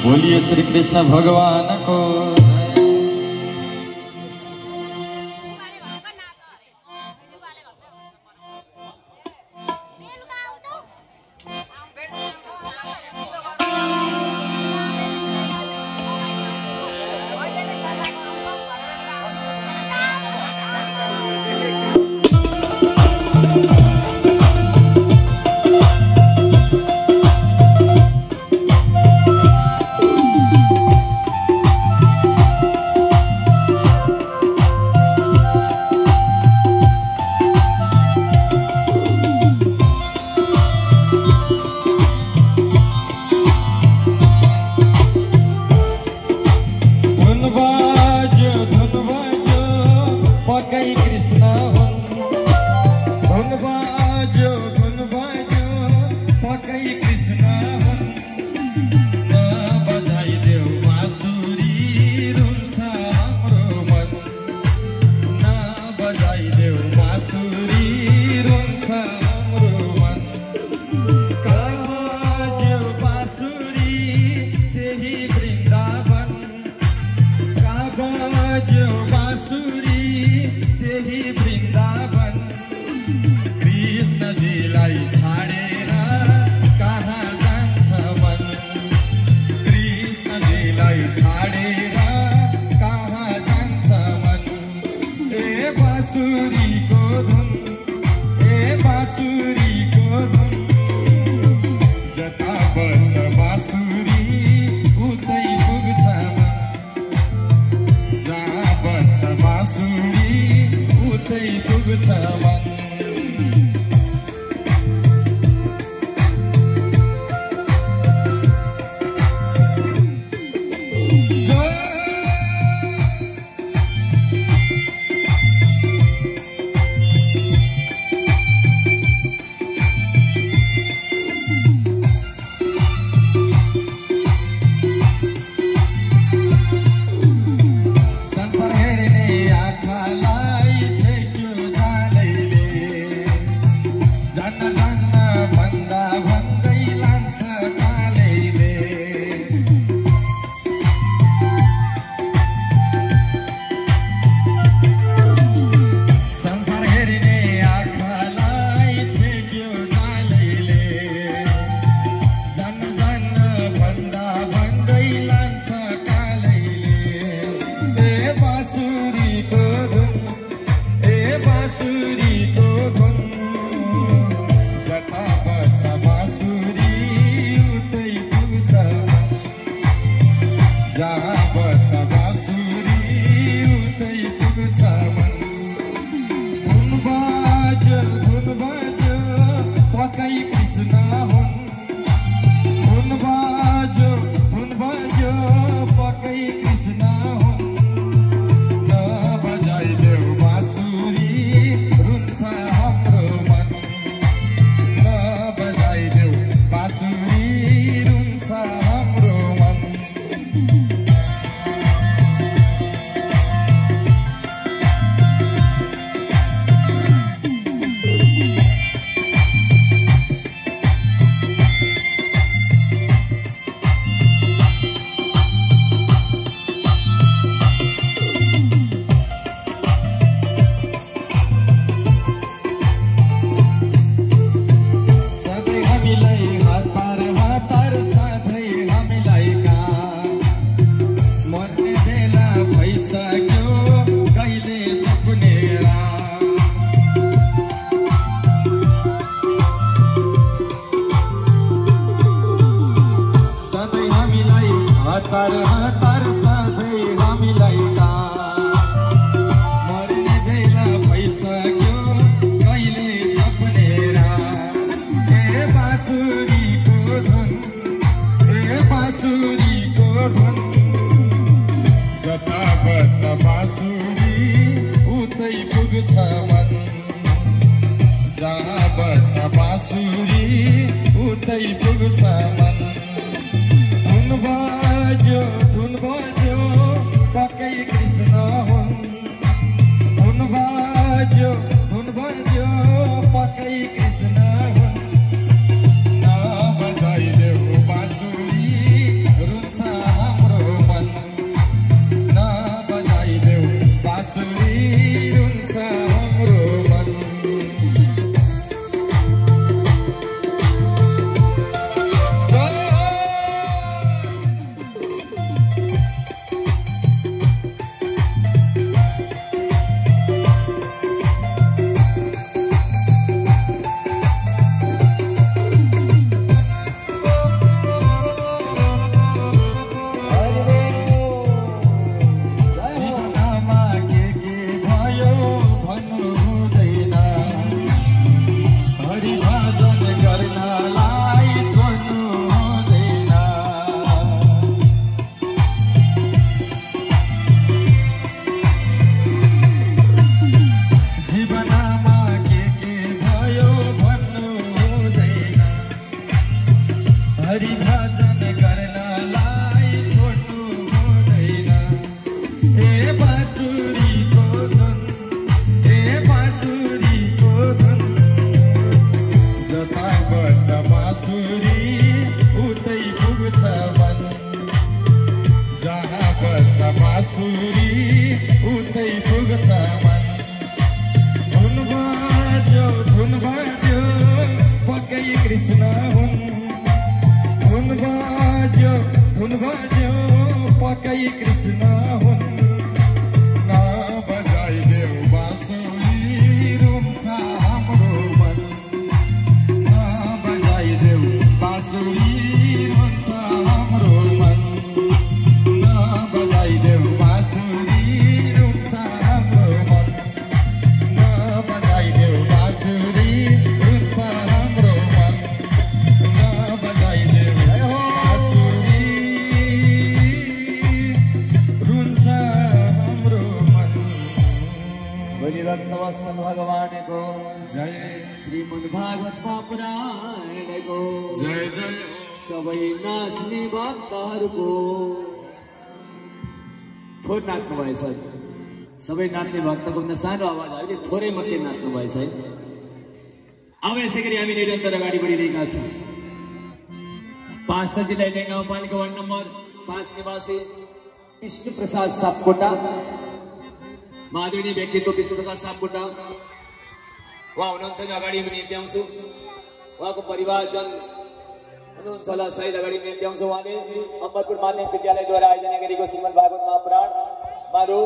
बोलिए श्री कृष्ण भगवान को। हरि भजन गर्नलाई छोड्नु हुँदैन। हे बाँसुरीको धुन, हे बाँसुरीको धुन, जता बज्छ बाँसुरी उतै पुग्छ मन। जहाँ बज्छ बाँसुरी उतै पुग्छ मन। धुन बज्यो पक्कै कृष्ण हुन्। धुन बज्यो पक्कै कृष्ण हुन्। नबजाइदेऊ बाँसुरी रुन्छ हाम्रो मन। नबजाइदेऊ बाँसुरी रुन्छ हाम्रो मन। नबजाइदेऊ बाँसुरी रुन्छ हाम्रो मन। नबजाइदेऊ बाँसुरी रुन्छ हाम्रो मन। नबजाइदेऊ बाँसुरी रुन्छ हाम्रो मन। बोलिरहनु नमस्कार भगवानको जय। श्रीमद् भागवत महापुराणको जय जय। सबै नाच्ने भक्तहरूको थोर नाच्नु भएछ। सबै नाच्ने भक्तको भन्दा सानो आवाज अहिले थोरै मात्रै नाच्नु भएछ है। अब यसै गरी हामी निरन्तर अगाडि बढिरहेका छौँ। पाँच जिल्ला गाउँपालिका वार्ड नम्बर 5 निवासी विष्णु प्रसाद सापकोटा, महादेवनी व्यक्तित्व विष्णु प्रसाद सापकोटा उहाँ हुनुहुन्छ नि अगाडि पनि निम्त्याउँछु। उहाँको परिवारजन हुनुहुन्छ होला सहित अगाडि निम्त्याउँछु। उहाँले अम्बरपुर माध्यमिक विद्यालयद्वारा आयोजना गरेको श्रीमद् भागवत महापुराणमा रु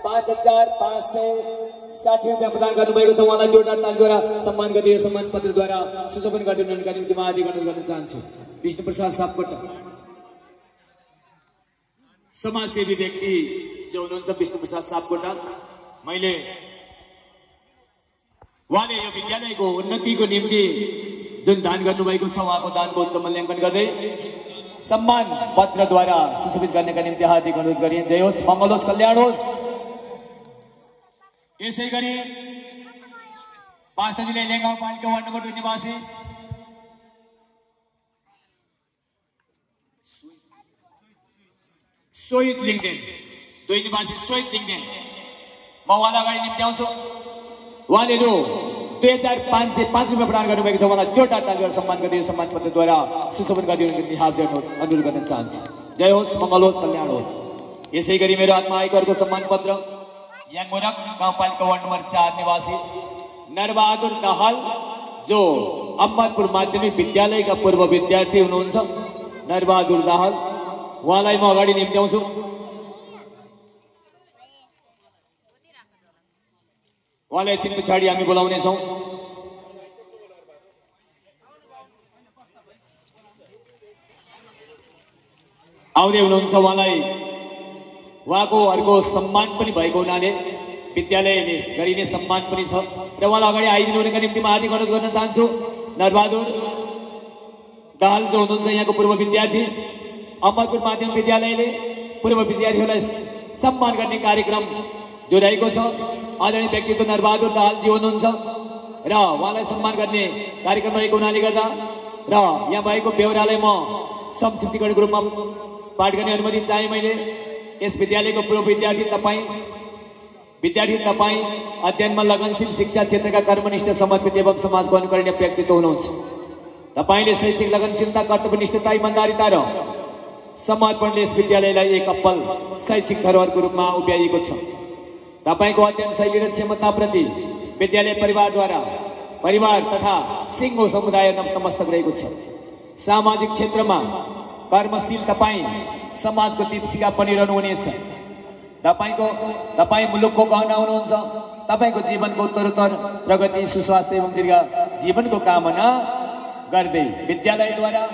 5,560 रुपियाँ प्रदान गर्नुभएको छ। उहाँलाई जोरदार तालीद्वारा सम्मान गरिदियो। सम्मान पत्रद्वारा सुशोभन गरिदिनुका निम्ति म हार्दिक अनुरोध गर्न चाहन्छु। विष्णु प्रसाद सापकोटा समाजसेवी व्यक्ति जो हुनुहुन्छ विष्णु प्रसाद सापकोटा, मैले उहाँले यो विद्यालयको उन्नतिको निम्ति जुन दान गर्नुभएको छ उहाँको दानको उच्च मूल्याङ्कन गर्दै सम्मान पत्रद्वारा सुशोभित गर्नका निम्ति हार्दिक अनुरोध गरिए। जय होस्, मङ्गल होस्, कल्याण होस्। यसै गरी 5 जिल्ला गाउँपालिका वार्ड नम्बर 2 निवासी सोहित लिङ्गदेन, 2 निवासी सोहित लिङ्गदेन, म उहाँलाई अगाडि निम्त्याउँछु। उहाँले रु 2,505 रुपियाँ प्रदान गर्नुभएको छ। उहाँलाई जोरदार तालीद्वारा सम्मान गरिदियो। सम्मान पत्रद्वारा सुशोभन गरिदिनुको निम्ति हार्दिक अनुरोध गर्न चाहन्छु। जय होस्, मङ्गल होस्, कल्याण होस्। यसै गरी मेरो हातमा आएको अर्को सम्मान पत्र याङमोरक गाउँपालिका वार्ड नम्बर 4 निवासी नरबहादुर दाहाल, जो अम्बरपुर माध्यमिक विद्यालयका पूर्व विद्यार्थी हुनुहुन्छ। नरबहादुर दाहाल उहाँलाई म अगाडि निम्त्याउँछु। उहाँलाई एकछिन पछाडि हामी बोलाउनेछौँ। आउँदै हुनुहुन्छ। उहाँलाई उहाँको अर्को सम्मान पनि भएको हुनाले विद्यालयले गरिने सम्मान पनि छ र उहाँलाई अगाडि आइदिनु हुनेका निम्ति म हार्दिक अनुरोध गर्न चाहन्छु। नरबहादुर दाहाल जो हुनुहुन्छ यहाँको पूर्व विद्यार्थी, अमरपुर माध्यमिक विद्यालयले पूर्व विद्यार्थीहरूलाई सम्मान गर्ने कार्यक्रम जो रहेको छ। आदरणीय व्यक्तित्व नरबहादुर दाहालजी हुनुहुन्छ र उहाँलाई सम्मान गर्ने कार्यक्रम रहेको हुनाले गर्दा र यहाँ भएको बेहोरालाई म संक्षिप्तीकरणको रूपमा पाठ गर्ने अनुमति चाहे। मैले यस विद्यालयको पूर्व विद्यार्थी तपाईँ अध्ययनमा लगनशील, शिक्षा क्षेत्रका कर्मनिष्ठ, समर्पित एवं समाजको अनुकरणीय व्यक्तित्व हुनुहुन्छ। तपाईले शैक्षिक लगनशीलता, कर्तव्यनिष्ठता, इमान्दारिता र समर्पणले यस विद्यालयलाई एक अब्बल शैक्षिक धरोहरको रूपमा उभ्याइएको छ। तपाईको अध्ययन शैली र क्षमताप्रति विद्यालय परिवार तथा सिङ्गो समुदाय नतमस्तक रहेको छ। सामाजिक क्षेत्रमा कर्मशील तपाईँ समाजको दीपशिखा बनिरहनु हुनेछ। तपाईँ मुलुकको गहना हुनुहुन्छ। तपाईको जीवनको उत्तरोत्तर प्रगति, सुस्वास्थ्य एवं दीर्घ जीवनको कामना गर्दै विद्यालयद्वारा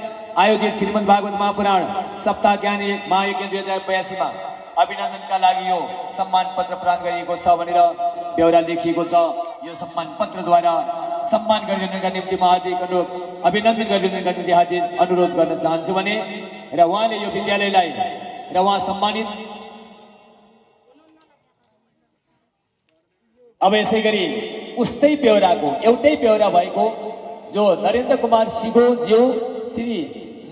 आयोजित श्रीमद् भागवत महापुराण सप्ताह ज्ञान महायज्ञ 2082 मा अभिनन्दनका लागि यो सम्मान पत्र प्रदान गरिएको छ भनेर बेहोरा लेखिएको छ। यो सम्मान पत्रद्वारा सम्मान गरिदिनुका निम्ति हार्दिक अभिनन्दन गरिदिनुका निम्ति हार्दिक अनुरोध गर्न चाहन्छु भने र उहाँले यो विद्यालयलाई र उहाँ सम्मानित। अब यसै गरी उस्तै बेहोराको एउटै बेहोरा भएको जो नरेन्द्र कुमार सिगो ज्यू, श्री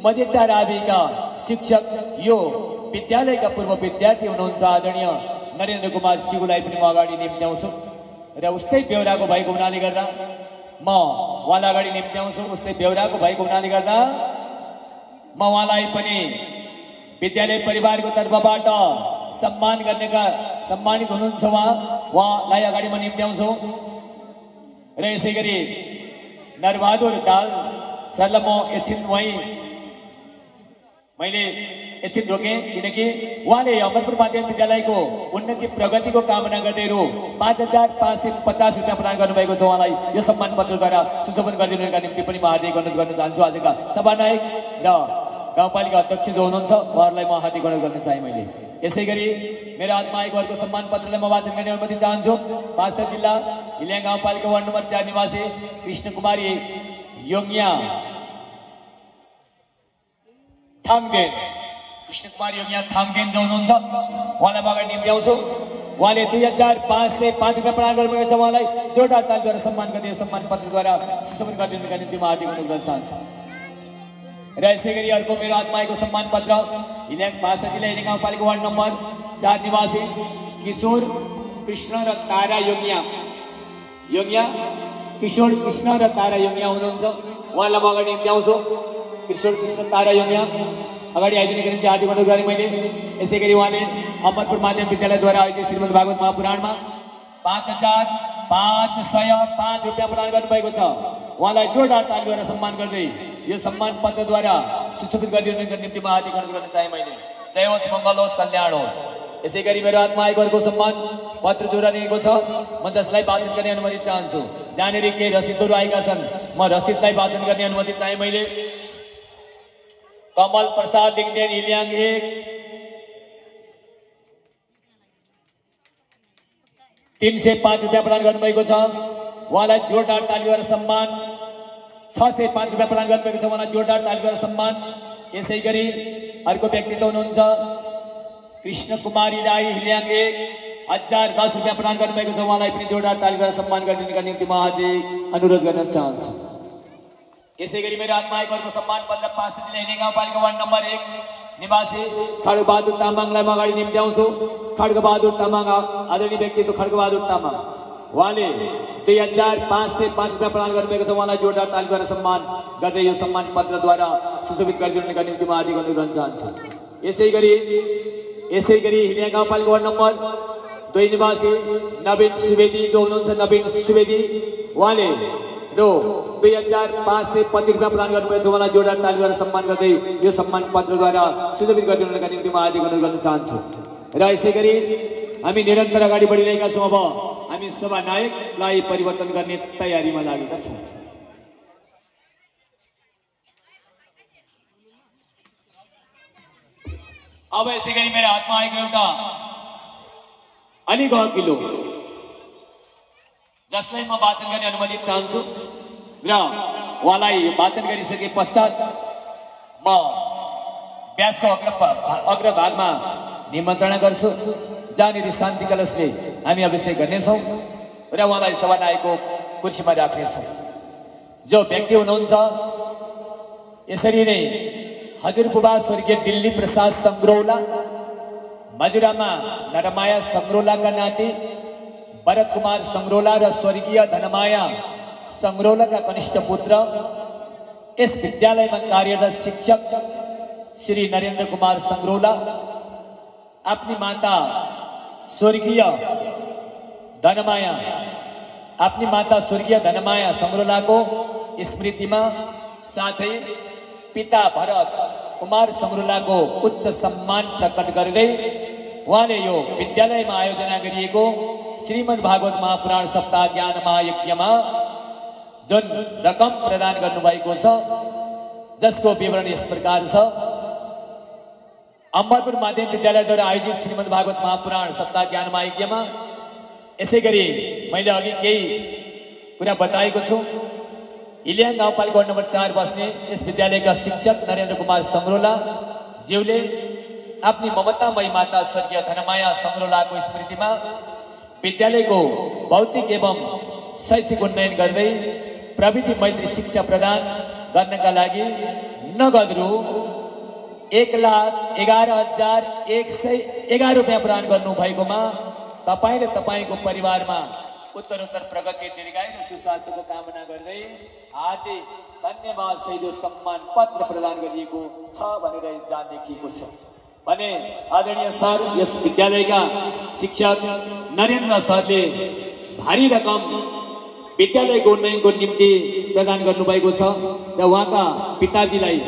मजेदार आदिका शिक्षक यो विद्यालयका पूर्व विद्यार्थी हुनुहुन्छ आदरणीय नरेन्द्र कुमार सिगुलाई पनि म अगाडि निम्त्याउँछु र उस्तै बेहोराको भएको हुनाले गर्दा म उहाँलाई अगाडि निम्त्याउँछु। उस्तै बेहोराको भएको हुनाले गर्दा म उहाँलाई पनि विद्यालय परिवारको तर्फबाट सम्मानित हुनुहुन्छ। उहाँलाई अगाडि म निम्त्याउँछु र यसै गरी नरबहादुर दाल सरलाई म एकछिन मैले एकछिन रोकेँ किनकि उहाँले अमरपुर माध्यमिक विद्यालयको उन्नति प्रगतिको कामना गर्दै रु 5,550 रुपियाँ प्रदान गर्नुभएको छ। उहाँलाई यो सम्मान पत्रद्वारा सुशोभन गरिदिनुका निम्ति पनि म हार्दिक अनुरोध गर्न चाहन्छु। आजका सभानायक र गाउँपालिका अध्यक्ष जो हुनुहुन्छ उहाँहरूलाई म हार्दिक अनुरोध गर्न चाहे। मैले यसै गरी मेरो हातमा आएको अर्को सम्मान पत्रलाई म वाचन गर्ने अनुमति चाहन्छु। पाँचथर जिल्ला इल्याङ गाउँपालिका वार्ड नम्बर 4 निवासी कृष्ण कुमारी योग्या थाङदेन जो हुनुहुन्छ उहाँलाई म अगाडि निम्त्याउँछु। उहाँले 2,505 रुपियाँ प्रदान गर्नुभएको छ। उहाँलाई जोरदार तालीद्वारा सम्मान गर्दै सम्मान पत्रद्वारा सुशोभन गरिदिनुका निम्ति म हार्दिक अनुरोध गर्न चाहन्छु। र यसै गरी अर्को मेरो हातमा आएको सम्मान पत्र इल्याङ पाँचथर जिल्ला इल्याङ गाउँपालिका वार्ड नम्बर 4 निवासी किशोर कृष्ण र तारा किशोर कृष्ण र तारा योग्या हुनुहुन्छ। उहाँलाई म अगाडि निम्त्याउँछु। किशोर कृष्ण तारा योग्या अगाडि आइदिनुको निम्ति हार्दिक अनुरोध गरेँ मैले। यसै गरी उहाँले अमरपुर माध्यमिक विद्यालयद्वारा आयोजित श्रीमद् भागवत महापुराणमा 5,505 रुपियाँ प्रदान गर्नुभएको छ। उहाँलाई जोरदार तालीद्वारा सम्मान गर्दै यो सम्मान पत्रद्वारा सुशोभित गरिदिनुका निम्ति म हार्दिक अनुरोध गर्न चाहे मैले। जय होस्, मङ्गल होस्, कल्याण होस्। यसै गरी मेरो हातमा आएको अर्को सम्मान पत्र जोडिएको छ। म जसलाई वाचन गर्ने अनुमति चाहन्छु। जहाँनिर केही रसिदहरू आएका छन् म रसिदलाई वाचन गर्ने अनुमति चाहे मैले। कमल प्रसाद लिङदेन इल्याङ 1 305 रुपियाँ प्रदान गर्नुभएको छ। उहाँलाई जोरदार तालीद्वारा सम्मान। 605 रुपियाँ प्रदान गर्नुभएको छ। उहाँलाई जोरदार तालीद्वारा सम्मान। यसै गरी अर्को व्यक्तित्व हुनुहुन्छ कृष्ण कुमारी राई इल्याङ 1,010 रुपियाँ प्रदान गर्नुभएको छ। उहाँलाई पनि जोरदार तालीद्वारा सम्मान गरिदिनुका निम्ति म हार्दिक अनुरोध गर्न चाहन्छु। यसै गरी मेरो हातमा आएको अर्को सम्मान पत्र पाँचथर जिल्ला इल्याङ गाउँपालिका वार्ड नम्बर 1 निवासी खड्गबहादुर तामाङलाई म अगाडि निम्त्याउँछु। खड्गबहादुर तामाङ आदरणीय व्यक्तित्व खड्गबहादुर तामाङ उहाँले 2,505 रुपियाँ प्रदान गर्नुभएको छ। उहाँलाई जोरदार तालीद्वारा सम्मान गर्दै यो सम्मान पत्रद्वारा सुशोभित गरिदिनुका निम्ति म हार्दिक अनुरोध गर्न चाहन्छु। यसै गरी इल्याङ गाउँपालिका वार्ड नम्बर 2 निवासी नवीन सुवेदी जो हुनुहुन्छ नवीन सुवेदी उहाँले 2,525 रुपियाँ प्रदान गर्नुभएको छ। उहाँलाई जोरदार तालीद्वारा सम्मान गर्दै यो सम्मान पत्रद्वारा सुशोभित गरिदिनुका निम्ति म हार्दिक अनुरोध गर्न चाहन्छु। र यसै गरी हामी निरन्तर अगाडि बढिरहेका छौँ। अब हामी सभानायकलाई परिवर्तन गर्ने तयारीमा लागेका छौँ। अब यसै गरी मेरो हातमा आएको एउटा अलि गहकिलो जसलाई म वाचन गर्ने अनुमति चाहन्छु र उहाँलाई वाचन गरिसके पश्चात म व्यासको अग्रभागमा निमन्त्रणा गर्छु जहाँनिर शान्ति कलशले हामी अभिषेक गर्नेछौँ र उहाँलाई सभानायकको कुर्सीमा राख्नेछौँ। जो व्यक्ति हुनुहुन्छ यसरी नै हजुरबुबा स्वर्गीय दिल्ली प्रसाद सङ्ग्रौला मजुरामा नरमाया सङ्ग्रौलाका नाति भरत कुमार सङ्ग्रौला र स्वर्गीय धनमाया सङ्ग्रौलाका कनिष्ठ पुत्र यस विद्यालयमा कार्यरत शिक्षक श्री नरेन्द्र कुमार सङ्ग्रौला अपनी माता स्वर्गीय धनमाया सङ्ग्रौलाको स्मृतिमा साथै पिता भरत कुमार सङ्ग्रौलाको उच्च सम्मान प्रकट गर्दै उहाँले यो विद्यालयमा आयोजना गरिएको श्रीमद् भागवत महापुराण सप्ताह ज्ञान महायज्ञमा जुन रकम प्रदान गर्नुभएको छ जसको विवरण यस प्रकार छ। अमरपुर माध्यमिक विद्यालयद्वारा आयोजित श्रीमद् भागवत महापुराण सप्ताह ज्ञान महायज्ञमा यसै गरी मैले अघि केही कुरा बताएको छु। इल्याङ गाउँपालिका वार्ड नम्बर 4 बस्ने यस विद्यालयका शिक्षक नरेन्द्र कुमार सङ्ग्रौला ज्यूले आफ्नी ममतामयी माता स्वर्गीय धनमाया सङ्ग्रौलाको स्मृतिमा विद्यालयको भौतिक एवं शैक्षिक उन्नयन गर्दै प्रविधि मैत्री शिक्षा प्रदान गर्नका लागि नगद रु 1,11,111 रुपियाँ प्रदान गर्नु भएकोमा तपाईँ र तपाईँको परिवारमा उत्तरोत्तर प्रगति दीर्घायु र सुस्वास्थ्यको कामना गर्दै हार्दिक धन्यवाद सहित सम्मान पत्र प्रदान गरिएको छ भनेर जान देखिएको छ भने आदरणीय सर यस विद्यालयका शिक्षक नरेन्द्र सरले भारी रकम विद्यालयको उन्नयनको निम्ति प्रदान गर्नुभएको छ र उहाँका पिताजीलाई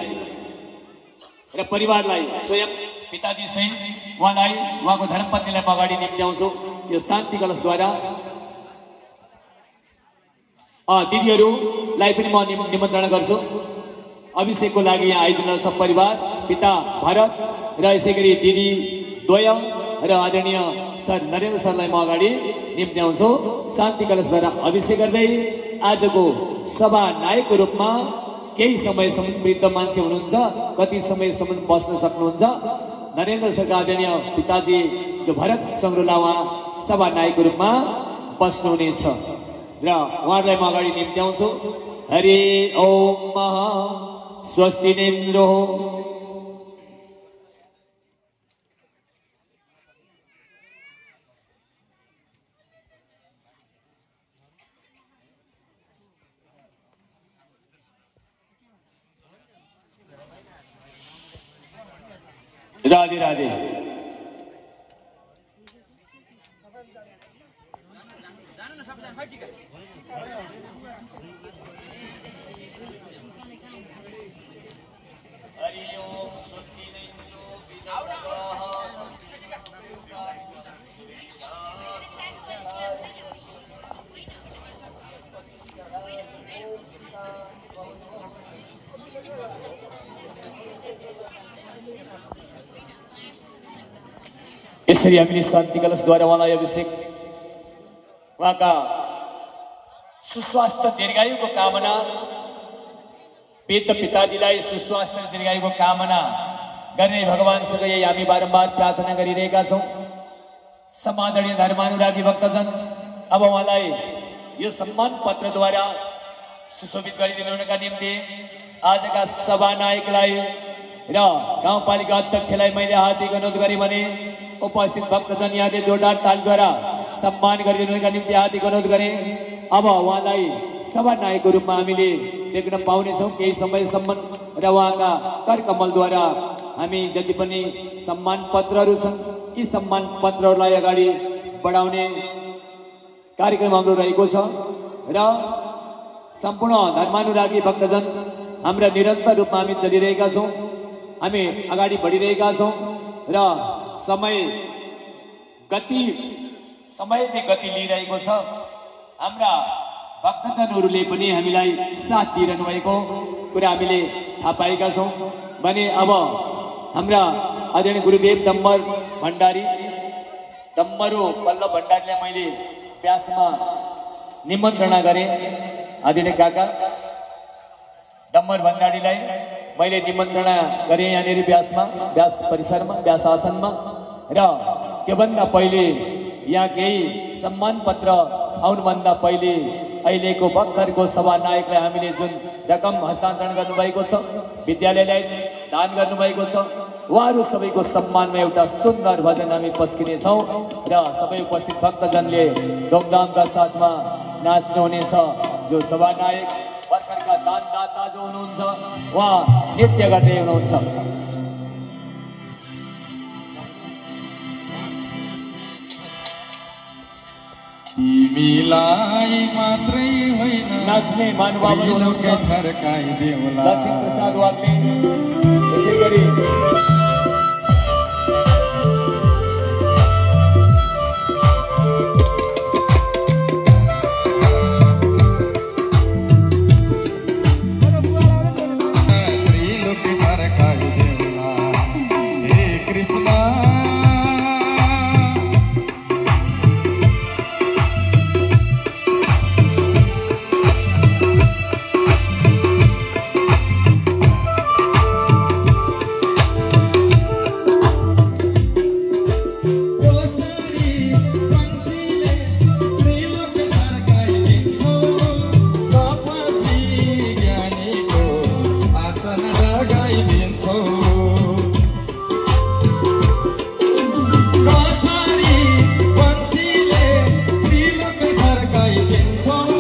र परिवारलाई स्वयं पिताजी सहित उहाँलाई उहाँको धर्मपत्नीलाई म अगाडि निम्त्याउँछु यो शान्ति कलशद्वारा दिदीहरूलाई पनि म निमन्त्रणा गर्छु अभिषेकको लागि यहाँ आइदिनु सब परिवार पिता भरत र यसै गरी दिदी द्वय र आदरणीय सर नरेन्द्र सरलाई म अगाडि निम्त्याउँछु शान्ति कलशद्वारा अभिषेक गर्दै आजको सभा नायकको रूपमा केही समयसम्म वृद्ध मान्छे हुनुहुन्छ कति समयसम्म बस्न सक्नुहुन्छ नरेन्द्र सरका आदरणीय पिताजी जो भरत सङ्ग्रोला उहाँ सभा नायकको रूपमा बस्नुहुनेछ र उहाँलाई म अगाडि निम्त्याउँछु हरि ओम स्वस्ति नेन्द्रो राधे राधे यसरी हामीले शान्ति कलशद्वारा उहाँलाई अभिषेक उहाँका सुस्वास्थ्य दीर्घायुको कामना पिताजीलाई सुस्वास्थ्य दीर्घायुको कामना गर्ने भगवानसँग यही हामी बारम्बार प्रार्थना गरिरहेका छौँ समादरणीय धर्मानुरागी भक्तजन अब उहाँलाई यो सम्मान पत्रद्वारा सुशोभित गरिदिनुका निम्ति आजका सभानायकलाई र गाउँपालिका अध्यक्षलाई मैले हार्दिक अनुरोध गरेँ भने उपस्थित भक्तजन यहाँले जोरदार तालीद्वारा सम्मान गरिदिनुका निम्ति हार्दिक अनुरोध गरेँ अब उहाँलाई सभानायकको रूपमा हामीले देख्न पाउनेछौँ केही समयसम्म र उहाँका करकमलद्वारा हामी जति पनि सम्मान पत्रहरू छन् यी सम्मान पत्रहरूलाई अगाडि बढाउने कार्यक्रम हाम्रो रहेको छ र सम्पूर्ण धर्मानुरागी भक्तजन हाम्रा निरन्तर रूपमा हामी चलिरहेका छौँ हामी अगाडि बढिरहेका छौँ र समयले गति लिइरहेको छ हाम्रा भक्तजनहरूले पनि हामीलाई साथ दिइरहनु भएको कुरा हामीले थाहा पाएका छौँ भने अब हाम्रा आदरणीय गुरुदेव डम्बर भण्डारी डम्बरो पल्लव भण्डारीलाई मैले व्यासमा निमन्त्रणा गरेँ आदरणीय काका डम्बर भण्डारीलाई मैले निमन्त्रणा गरेँ यहाँनिर व्यास परिसरमा व्यास आसनमा र त्योभन्दा पहिले यहाँ केही सम्मान पत्र आउनुभन्दा पहिले अहिलेको भर्खरको सभानायकलाई हामीले जुन रकम हस्तान्तरण गर्नुभएको छ विद्यालयलाई दान गर्नुभएको छ उहाँहरू सबैको सम्मानमा एउटा सुन्दर भजन हामी पस्किनेछौँ र सबै उपस्थित भक्तजनले धुमधामका साथमा नाच्नुहुनेछ जो सभानायक भर्खरका दानदाता जो हुनुहुन्छ उहाँ नृत्य गर्दै हुनुहुन्छ तिमीलाई मात्रै होइन नाच्ने महानुभावहरू हुनुहुन्छ थर्काइदेऊला लक्ष्मी प्रसाद वाग्ले यसै गरी दिन्छौँ